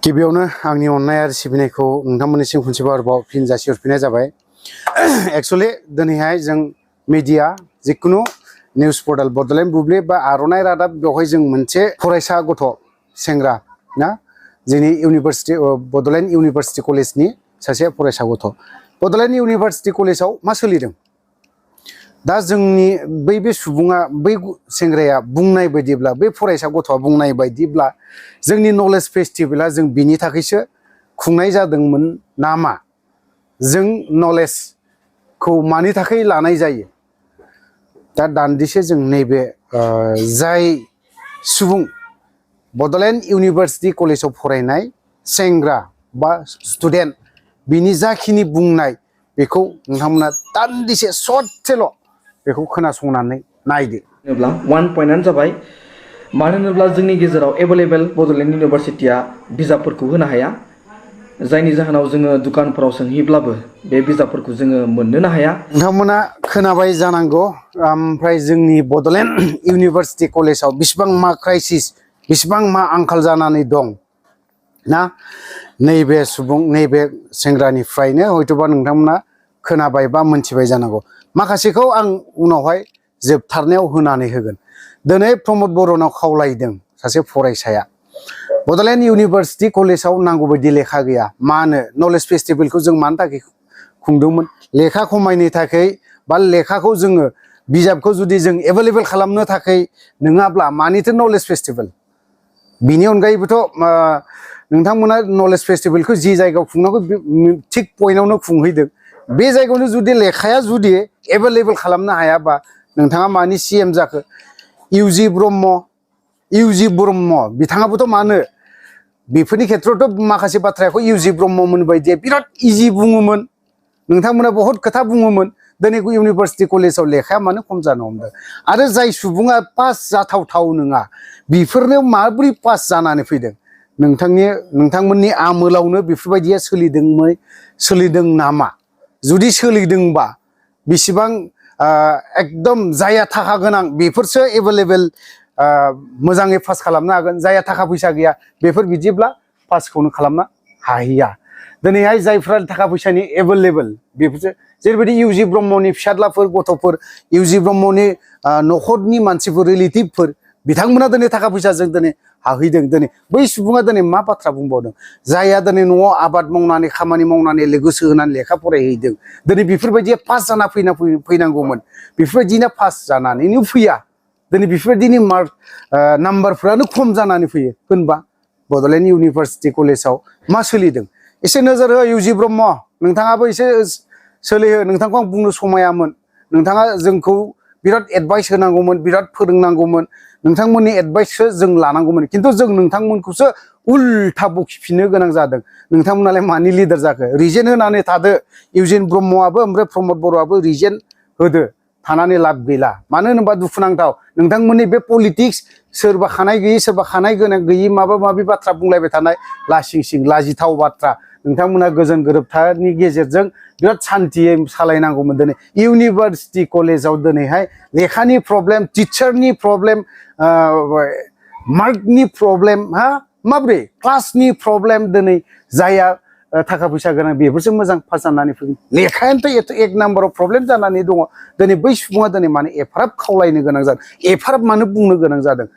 गिबियावनो आंनि अननाय आरो सिबिनायखौ नोंथांमोननिसिम खनसेबाव आरोबाव फिन जासिहरफिननाय जाबाय। एक्चुअली दिनैहाय जों मिडिया जिखुनु निउज पर्टेल बड'लेण्ड बुब्लि बा आर'नाइ रादाब बेवहाय जों मोनसे फरायसा गथ' सेंग्रा ना जोंनि इउनिभारसिटि बड'लेण्ड इउनिभारसिटि कलेजनि सासे फरायसा गथ' बड'लेण्ड इउनिभारसिटि कलेजाव मा सोलिदों दा जोंनि बे सुबुङा बै सेंग्राया बुंनाय बायदिब्ला बै फरायसा गथ'आ बुंनाय बायदिब्ला जोंनि नलेज फेस्टिभेला जों बिनि थाखायसो खुंनाय जादोंमोन नामा जों नलेजखौ मानि थाखाय लानाय जायो दा दान्दिसे जों नैबे जाय सुबुं बड'लेण्ड इउनिभारसिटि कलेजाव फरायनाय सेंग्रा बा स्टुडेन्ट बिनि जाखिनि बुंनाय बेखौ नोंथांमोना दान्दिसे ससेल' बेखौ खोनासंनानै नायदो। होनोब्ला 1 पइन्टआनो जाबाय मानो होनोब्ला जोंनि गेजेराव एभेलेबल बड'लेण्ड इउनिभारसिटिया बिजाबफोरखौ होनो हाया जायनि जाहोनाव जोङो दुखानफोराव सोंहैब्लाबो बे बिजाबफोरखौ जोङो मोननोनो हाया। नोंथांमोना खोनाबाय जानांगौ ओमफ्राय जोंनि बड'लेण्ड इउनिभारसिटि कलेजाव बिसिबां मा क्राइसिस बिसिबां मा आंखाल जानानै दं ना नैबे सुबुं नैबे सेंग्रानिफ्रायनो हयथ'बा नोंथांमोना खोनाबाय बा मोनथिबाय जानांगौ माखासेखौ आं उनावहाय जोबथारनायाव होनानै होगोन। दिनै प्रमद बर'नाव खावलायदों सासे फरायसाया बड'लेण्ड इउनिभारसिटि कलेजाव नांगौ बायदि लेखा गैया मानो नलेज फेस्टिभेलखौ जों मानो थाखाय खुंदोंमोन लेखा खमायनो थाखाय बा लेखाखौ जोङो बिजाबखौ जुदि जों एभेलेबल खालामनो थाखाय नङाब्ला मानिथो नलेज फेस्टिभेल बिनि अनगायैबोथ' नोंथांमोना नलेज फेस्टिभेलखौ जि जायगायाव खुंनांगौ थिग पइन्टआवनो खुंहैदों बे जायगायावनो जुदि लेखाया जुदि एभेलेबल खालामनो हायाबा नोंथाङा मानि CM जाखो इउजि ब्रह्म बिथाङाबोथ' मानो बेफोरनि खेथ्रआवथ' माखासे बाथ्राखौ इउजि ब्रह्ममोन बायदि बिराद इजि बुङोमोन नोंथांमोना बहुत खोथा बुङोमोन दिनै इउनिभारसिटि कलेजाव लेखाया मानो खम जानो हमदों आरो जाय सुबुङा पास जाथावथाव नङा बेफोरनो माबोरै पास जानानै फैदों नोंथांमोननि आमोलावनो बेफोरबायदिया सोलिदों नामा जुदि सोलिदोंबा बिसिबां एकदम जाया थाखा गोनां बेफोरसो एभेलेबेल मोजाङै पास खालामनो हागोन जाया थाखा फैसा गैया बेफोर बिदिब्ला पासखौनो खालामनो हाहैया दिनैहाय जायफ्रा थाखा फैसानि एभेलेबेल बेफोरसो जेरैबायदि इउजि ब्रह्मनि फिसाज्लाफोर गथ'फोर इउजि ब्रह्मनि न'खरनि मानसिफोर रिलेटिभफोर बिथांमोना दिनै थाखा फैसाजों दिनै हाहैदों दिनै बै सुबुङा दिनै मा बाथ्रा बुंबावदों जायहा दिनै न'आव आबाद मावनानै खामानि मावनानै गोसो होनानै लेखा फरायहैदों दिनै बेफोरबायदिया पास जाना फैनांगौमोन बेफोरबायदिनो पास जानानैनो फैया दिनै बेफोरबायदिनि मार्क नाम्बारफ्रानो खम जानानै फैयो होनबा बड'लेण्ड इउनिभारसिटि कलेजाव मा सोलिदों एसे नोजोर हो इउजि ब्रह्म नोंथाङाबो एसे सोलिहो नोंथांखौ आं बुंनो समायामोन नोंथाङा जोंखौ बिराद एडभाइस होनांगौमोन बिराद फोरोंनांगौमोन नोंथांमोननि एडभाइससो जों लानांगौमोन खिन्थु जों नोंथांमोनखौसो उल्था बखिफिननो गोनां जादों नोंथांमोनालाय मानि लिडार जाखो रिजेन होनानै थादो इउजिन ब्रह्मआबो ओमफ्राय प्रमद बर'आबो रिजेन होदो थानानै लाब गैला मानो होनोबा दुखुनांथाव नोंथांमोननि बे पलिटिक्स सोरबा खानाय गैयि सोरबा खानाय गोनां गैयि माबा माबि बाथ्रा बुंलायबाय थानाय लासिं सिं लाजिथाव बाथ्रा नोंथांमोना गोजोन गोरोबथानि गेजेरजों बिराद सान्थियै सालायनांगौमोन दिनै इउनिभारसिटि कलेजाव दिनैहाय लेखानि प्रब्लेम टिचारनि प्रब्लेम मार्कनि प्रब्लेम माब्रै क्लासनि प्रब्लेम दिनै जाया थाखा फैसा गोनां बेफोरसो मोजां पास जानानै फैगोन लेखायानोथ' एक नाम्बाराव प्रब्लेम जानानै दङ दिनै बै सुबुङा दिनै मानो एफाराब खावलायनो गोनां जादों एफाराब मानो बुंनो गोनां जादों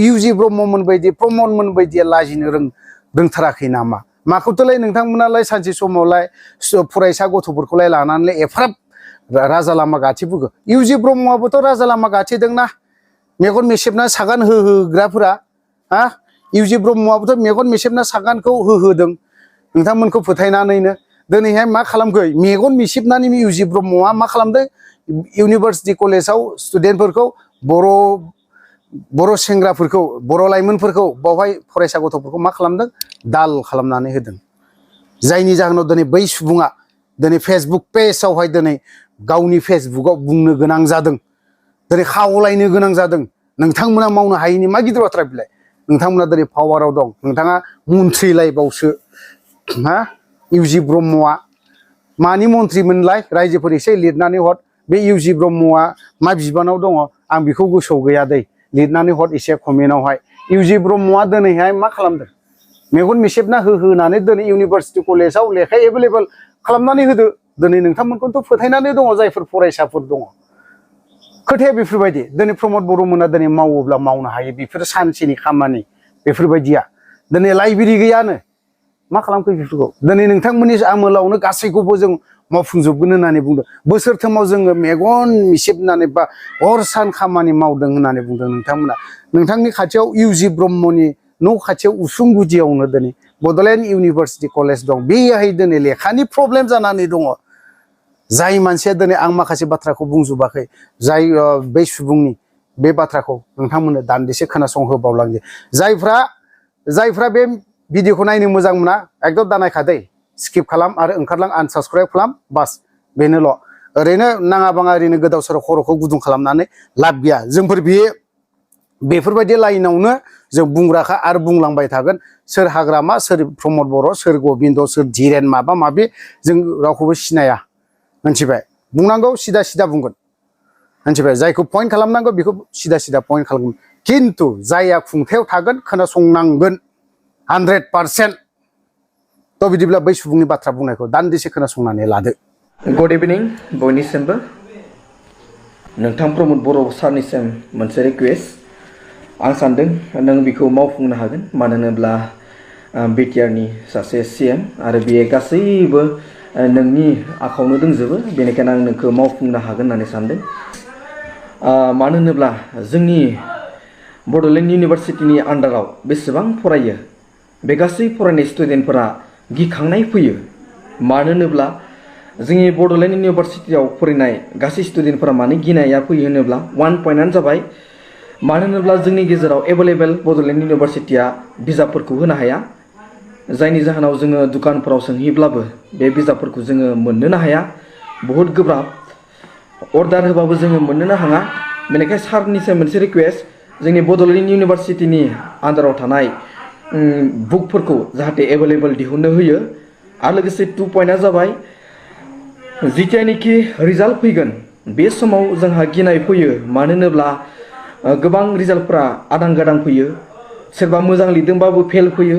इउजि ब्रह्ममोन बायदि प्रमदमोन बायदिया लाजिनो रोंथाराखै नामा माखौथ'लाय नोंथांमोनालाय सानसे समावलाय फरायसा गथ'फोरखौलाय लानानै एफाराब राजा लामा गाथेबोगो इउजि ब्रह्मआबोथ' राजा लामा गाथेदोंना मेगन मेसेबना सागान होग्राफोरा इउजि ब्रह्मआबोथ' मेगन मेसेबना सागानखौ होदों नोंथांमोनखौ फोथायनानैनो दिनैहाय मा खालामखो मेगन मेसेबनानै इउजि ब्रह्मआ मा खालामदों इउनिभारसिटि कलेजाव स्टुडेन्टफोरखौ बर' सेंग्राफोरखौ बर' लाइमोनफोरखौ बावहाय फरायसा गथ'फोरखौ मा खालामदों दाल खालामनानै होदों जायनि जाहोनाव दिनै बै सुबुङा दिनै फेसबुक पेजआवहाय दिनै गावनि फेसबुकआव बुंनो गोनां जादों दिनै खावलायनो गोनां जादों नोंथांमोना मावनो हायैनि मा गिदिर बाथ्रा बिलाय नोंथांमोना दिनै पावाराव दं नोंथाङा मन्थ्रिलायबावसो इउजि ब्रह्मआ मानि मन्थ्रिमोनलाय रायजोफोर एसे लिरनानै हर बे इउजि ब्रह्मआ मा बिबानाव दङ आं बेखौ गोसोआव गैया दै लिरनानै हर एसे कमेन्टआवहाय इउजि ब्रह्मआ दिनैहाय मा खालामदों मेगन मिसेबना होनानै दिनै इउनिभारसिटि कलेजाव लेखा एभेलेबल खालामनानै होदो दिनै नोंथांमोनखौथ' फोथायनानै दङ जायफोर फरायसाफोर दङ खोथाया बेफोरबायदि दिनै प्रमद बर'मोना दिनै मावोब्ला मावनो हायो बेफोर सानसेनि खामानि बेफोरबायदिया दिनै लाइब्रेरि गैयानो मा खालामखो बेफोरखौ दिनै नोंथांमोननि आमोलावनो गासैखौबो जों मावफुंजोबगोन होननानै बुंदों बोसोरथामाव जोङो मेगन मिसेबनानै बा हर सान खामानि मावदों होननानै बुंदों नोंथांमोना नोंथांनि खाथियाव इउजि ब्रह्मनि न' खाथियाव उसुं गुदियावनो दिनै बड'लेण्ड इउनिभारसिटि कलेज दं बेहाय दिनै लेखानि प्रब्लेम जानानै दङ जाय मानसिया दिनै आं माखासे बाथ्राखौ बुंजोबाखै जाय बै सुबुंनि बे बाथ्राखौ नोंथांमोननो दान्दिसे खोनासंहोबावलांदो जायफ्रा बे भिडिअखौ नायनो मोजां मोना एकदम दानायखादै स्किप खालाम आरो ओंखारलां आनसाबस्क्राइब खालाम बास बेनोल' ओरैनो नाङा बाङा ओरैनो गोदाव सोराव खर'खौ गुदुं खालामनानै लाब गैया जोंफोर बेफोरबायदि लाइनावनो जों बुंग्राखा आरो बुंलांबाय थागोन सोर हाग्रामा सोर प्रमद बर' सोर गबिन्द सोर धीरेन माबा माबि जों रावखौबो सिनाया मिथिबाय बुंनांगौ सिदा सिदा बुंगोन मिथिबाय जायखौ पइन्ट खालामनांगौ बेखौ सिदा सिदा पइन्ट खालामगोन खिन्थु जायहा खुंथायाव थागोन खोनासंनांगोन 100% थ' बिदिब्ला बै सुबुंनि बाथ्रा बुंनायखौ दान्दिसे खोनासंनानै लादो गुड इभिनिं बयनिसिमबो नोंथां प्रमद बर' सारनिसिम मोनसे रिकुवेस्ट आं सानदों नों बेखौ मावफुंनो हागोन मानो होनोब्ला बिटिआरनि सासे सिएम आरो बेयो गासैबो नोंनि आखायावनो दंजोबो बेनिखायनो आं नोंखौ मावफुंनो हागोन होननानै सानदों मानो होनोब्ला जोंनि बड'लेण्ड इउनिभारसिटिनि आन्डाराव बेसेबां फरायो बे गासै फरायनाय स्टुडेन्टफोरा गिखांनाय फैयो मानो होनोब्ला जोंनि बड'लेण्ड इउनिभारसिटियाव फरायनाय गासै स्टुडेन्टफोरा मानो गिनाया फैयो होनोब्ला वान पइन्टआनो जाबाय मानो होनोब्ला जोंनि गेजेराव एभेलेबेल बड'लेण्ड इउनिभारसिटिया बिजाबफोरखौ होनो हाया जायनि जाहोनाव जोङो दुखानफोराव सोंहैब्लाबो बे बिजाबफोरखौ जोङो मोननोनो हाया बहुद गोब्राब अर्डार होबाबो जोङो मोननोनो हाङा बेनिखायनो सारनिसिम मोनसे रिकुवेस्ट जोंनि बड'लेण्ड इउनिभारसिटिनि आन्डाराव थानाय बुकफोरखौ जाहाथे एभेलेबेल दिहुननो होयो आरो लोगोसे 2 पइन्टआ जाबाय जिथियानोखि रिजाल्ट फैगोन बे समाव जोंहा गिनाय फैयो मानो होनोब्ला गोबां रिजाल्टफ्रा आदां गादां फैयो सोरबा मोजां लिरदोंबाबो फेल फैयो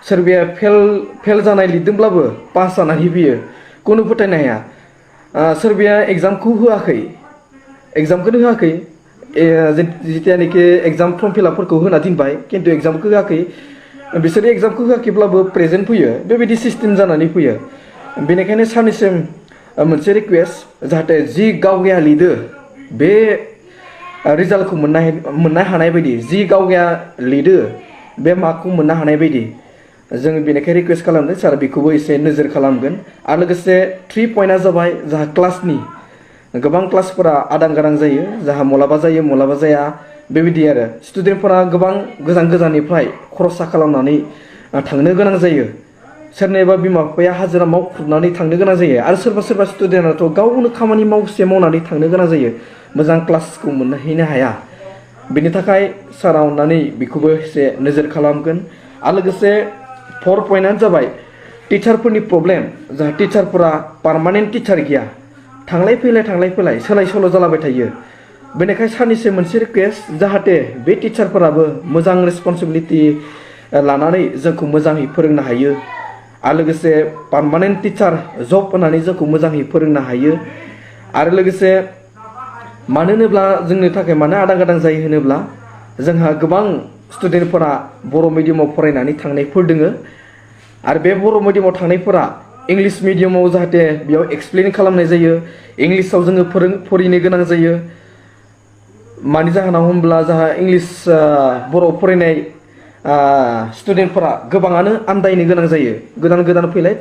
सोरबाया फेल जानाय लिरदोंब्लाबो पास जानानै फैयो खुनु फोथायनो हाया सोरबाया एग्जामखौ होआखै एग्जामखौनो होआखै जिथियानोखि एग्जाम फर्म फिलआपफोरखौ होना दोनबाय खिन्थु एग्जामखौ होआखै बिसोरो एग्जामखौ होआखैब्लाबो प्रेजेन्ट फैयो बेबायदि सिस्टेम जानानै फैयो बेनिखायनो सारनिसिम मोनसे रिकुवेस्ट जाहाथे जि गावगाया लिरदो बे रिजाल्टखौ मोननो हानाय बायदि जि गावगाया लिरदो बे मार्कखौ मोननो हानाय बायदि जों बेनिखायनो रिकुवेस्ट खालामदों सार बेखौबो एसे नोजोर खालामगोन आरो लोगोसे 3 पइन्टआ जाबाय जाहा क्लासनि गोबां क्लासफोरा आदां गादां जायो जाहा मालाबा जायो मालाबा जाया बेबायदि आरो स्टुडेन्टफोरा गोबां गोजान गोजाननिफ्राय खरसा खालामनानै थांनो गोनां जायो सोरनिबा बिमा बिफाया हाजिरा मावख्रुबनानै थांनो गोनां जायो आरो सोरबा स्टुडेन्टआथ' गावनो खामानि मावनानै थांनो गोनां जायो मोजां क्लासखौ मोनहैनो हाया बेनि थाखाय सारा अननानै बेखौबो एसे नोजोर खालामगोन आरो लोगोसे 4 पइन्टआनो जाबाय टिचारफोरनि प्रब्लेम जाहा टिचारफोरा पार्मानेन्ट टिचार गैया थांलाय फैलाय सोलाय सोल' जालाबाय थायो बेनिखायनो सारनिसिम मोनसे रिकुवेस्ट जाहाथे बे टिचारफोराबो मोजां रेसपन्सिबिलिटि लानानै जोंखौ मोजाङै फोरोंनो हायो आरो लोगोसे पार्मानेन्ट टिचार जब होनानै जोंखौ मोजाङै फोरोंनो हायो आरो लोगोसे मानो होनोब्ला जोंनि थाखाय मानो आदां गादां जायो होनोब्ला जोंहा गोबां स्टुडेन्टफोरा बर' मिडियामाव फरायनानै थांनायफोर दोङो आरो बे बर' मिडियामाव थांनायफोरा इंलिश मिडियामाव जाहाथे बेयाव एक्सप्लेन खालामनाय जायो इंलिसाव जोङो फरायनो गोनां जायो मानि जाहोनाव होनब्ला जोंहा इंलिश बर' फरायनाय स्टुडेन्टफोरा गोबाङानो आन्दायनो गोनां जायो गोदान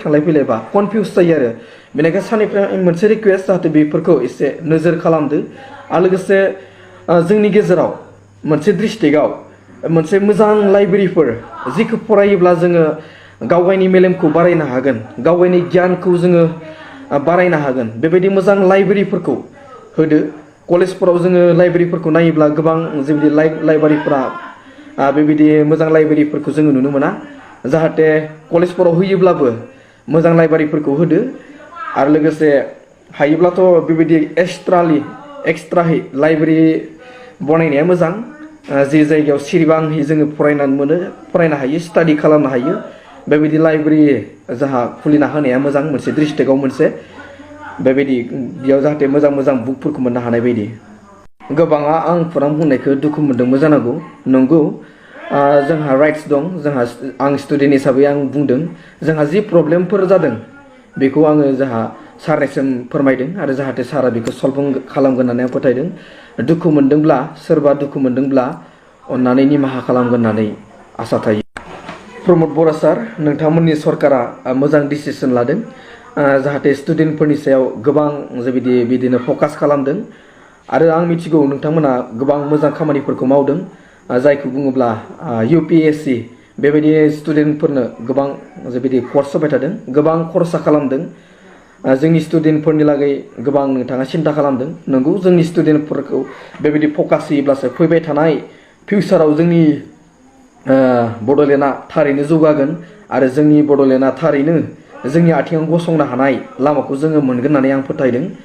थांलाय फैलायबा कनफिउस जायो आरो बेनिखायनो सारनिफ्राय मोनसे रिकुवेस्ट जाहाथे बेफोरखौ एसे नोजोर खालामदो आरो लोगोसे जोंनि गेजेराव मोनसे डिस्ट्रिक्टआव मोनसे मोजां लाइब्रेरिफोर जिखौ फरायोब्ला जोङो गावगायनि मेलेमखौ बारायनो हागोन गावगायनि गियानखौ जोङो बारायनो हागोन बेबायदि मोजां लाइब्रेरिफोरखौ होदो कलेजफोराव जोङो लाइब्रेरिफोरखौ नायोब्ला गोबां जेबायदि लाइब्रेरिफोरा बेबायदि मोजां लाइब्रेरिफोरखौ जोङो नुनो मोना जाहाथे कलेजफोराव होयोब्लाबो मोजां लाइब्रेरिफोरखौ होदो आरो लोगोसे हायोब्लाथ' बेबायदि एक्सट्राहै लाइब्रेरि बनायनाया मोजां जे जायगायाव सिरिबाङै जोङो फरायनो हायो स्टाडि खालामनो हायो बेबायदि लाइब्रेरि जाहा खुलिना होनाया मोजां मोनसे डिस्ट्रिक्टआव मोनसे बेबायदि बेयाव जाहाथे मोजां मोजां बुकफोरखौ मोननो हानाय बायदि गोबाङा आं खौरां बुंनायखौ दुखु मोनदोंबो जानांगौ नंगौ जोंहा राइट्स दं आं स्टुडेन्ट हिसाबै आं बुंदों जोंहा जि प्रब्लेमफोर जादों बेखौ आङो जोंहा सारनिसिम फोरमायदों आरो जाहाथे सारा बेखौ सल्भ खालामगोन होननानै आं फोथायदों दुखु मोनदोंब्ला सोरबा दुखु मोनदोंब्ला अन्नानै निमाहा खालामगोन होननानै आसा थायो प्रमद बर' सार नोंथांमोननि सरकारा मोजां डिसिसन लादों जाहाथे स्टुडेन्टफोरनि सायाव गोबां बिदिनो फकास खालामदों आरो आं मिथिगौ नोंथांमोना गोबां मोजां खामानिफोरखौ मावदों जायखौ बुङोब्ला UPSC बेबायदि स्टुडेन्टफोरनो गोबां बिदि कर्स होबाय थादों गोबां खरसा खालामदों जोंनि स्टुडेन्टफोरनि लागै गोबां नोंथाङा सिन्था खालामदों नंगौ जोंनि स्टुडेन्टफोरखौ बेबायदि फकास होयोब्लासो फैबाय थानाय फिउचाराव जोंनि बड'लेण्डआ थारैनो जौगागोन आरो जोंनि बड'लेण्डआ थारैनो जोंनि आथिङाव गसंनो हानाय लामाखौ जोङो मोनगोन होननानै आं फोथायदों